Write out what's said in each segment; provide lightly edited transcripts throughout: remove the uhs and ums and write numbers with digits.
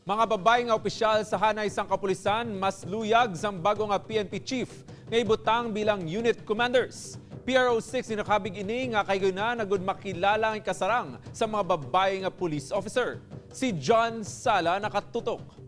Mga babae nga opisyal sa hanay sang kapulisan mas luyag sang bago nga PNP chief nga ibutang bilang unit commanders. PRO6 ginakabig ini nga kay na nagud makilala ang kasarang sa mga babae nga police officer. Si John Sala nakatutok.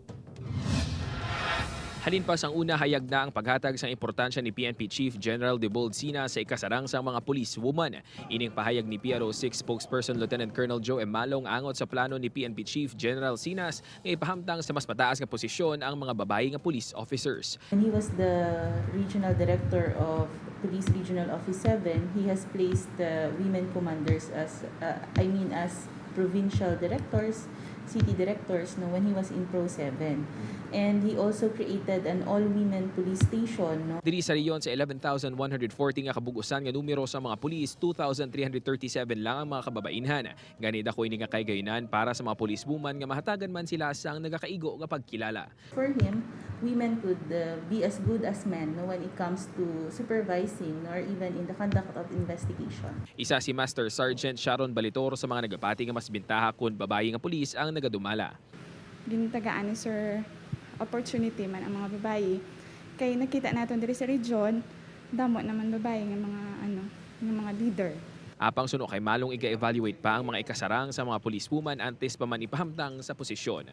Halin pa sang una, hayag na ang paghatag sang importansya ni PNP Chief General Debold Sinas sa ikasarang sang mga police woman. Ining pahayag ni PRO6 spokesperson Lieutenant Colonel Joe Emalong angot sa plano ni PNP Chief General Sinas nga ipahamtang sa mas mataas nga posisyon ang mga babae nga police officers. When he was the regional director of Police Regional Office 7, he has placed the women commanders as, I mean, as provincial directors, city directors, no, when he was in Pro 7. And he also created an all-women police station, no. Diri sa rehiyon, sa 11,140 nga kabugusan nga numero sa mga pulis, 2,337 lang ang mga kababainhan. Gani dako ini nga kaygayunan para sa mga police woman nga mahatagan man sila sang nagakaigo nga pagkilala. For him, women could be as good as men, no, when it comes to supervising or even in the conduct of investigation. Isa si Master Sergeant Sharon Balitor sa mga nagapati nga mas bintaha kung babae nga pulis ang nagadumala. Gintagaan ni Sir opportunity man ang mga babae. Kay nakita naton diri sa region, damo naman babae nga mga ano, nga mga leader. Apang suno kay Malong, iga-evaluate pa ang mga ikasarang sa mga policewoman antes pa man ipahamtang sa posisyon.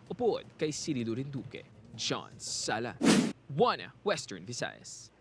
Upod kay Cirilo Rinduque, John Sala, 1 Western Visayas.